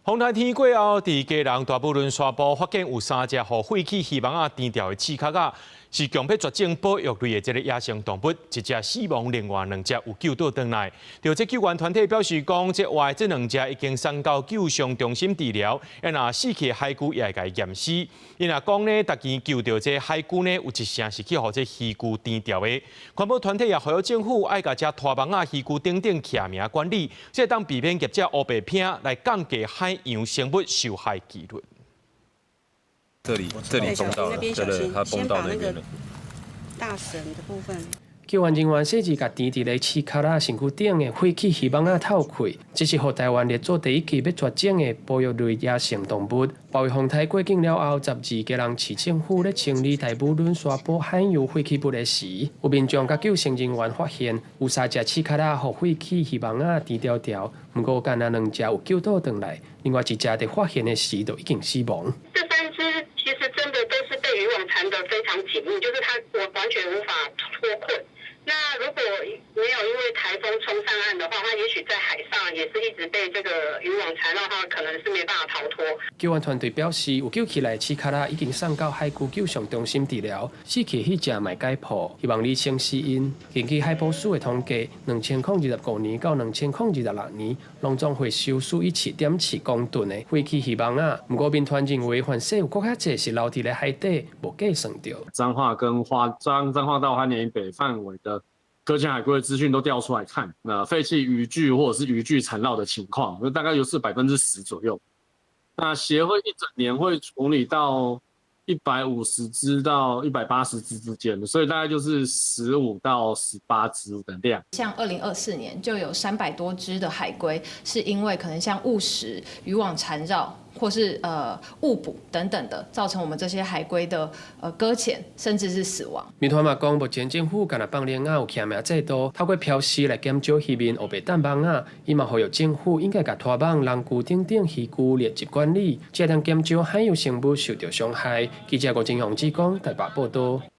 風台天過後，佇基隆大武崙沙埔發現有三隻予廢棄漁網仔纏牢的刺殼仔，是強欲絕種保育類的這个野生動物，一隻死亡，另外兩隻有救倒轉來。著這救援團體表示講，這活的這兩隻已經送到救傷中心治療，啊若死去的海龜也會共驗屍。𪜶若講呢，逐間救著這海龜呢，有一成是去予這漁具纏牢的。環保團體也呼籲政府愛共這拖網仔漁具等等欹名管理，才會當避免業者烏白拼來降低海洋生物受害幾率。這裡這裡崩到了，對對，它崩到那邊了。大繩的部分。救援人員細緻共纏佇咧刺殼仔身軀頂的廢棄漁網仔透開，這是予台灣列做第一支欲絕種的保育類野生動物。八月風台過境了後，12基隆市政府咧清理大武崙沙埔海洋廢棄物的時，有民眾佮救生人員發現有三隻刺殼仔予廢棄漁網仔纏牢牢，毋過干焦兩隻有救倒轉來，另外一隻佇發現的時就已經死亡。這三隻其實真的都是被漁網纏得非常緊密，就是它我完全無法脫困。那如果沒有因為颱風衝上岸的話，它也許在海上也是一直被這個漁網纏繞，它可能是沒辦法逃脫。救援團隊表示，有救起來的刺殼仔已經送到海龜救傷中心治療，死去彼隻嘛解剖，希望釐清死因。根據海保署的統計，2025年到2026年，攏總回收數以7.7公噸的廢棄漁網仔。毋過民團認為，凡勢有閣較濟是留佇咧海底，無計算著。彰化跟花彰彰化到花蓮以北範圍的擱淺海龜的資訊都調出來看，那廢棄漁具或者是漁具纏繞的情況，那大概就是10%左右。那協會一整年會處理到150隻到180隻之間，所以大概就是15到18隻的量。像2024年就有300多隻的海龜，是因為可能像誤食、漁網纏繞，或是誤捕等等的，造成我們這些海龜的擱淺，甚至是死亡。民團嘛講，目前政府干焦放龍仔有欹名制度，透過標示來減少漁民烏白擲網仔。伊嘛呼籲政府應該共拖網、籠具等等漁具列入管理，才能減少海洋生物受著傷害。記者郭金雄志講台北報導。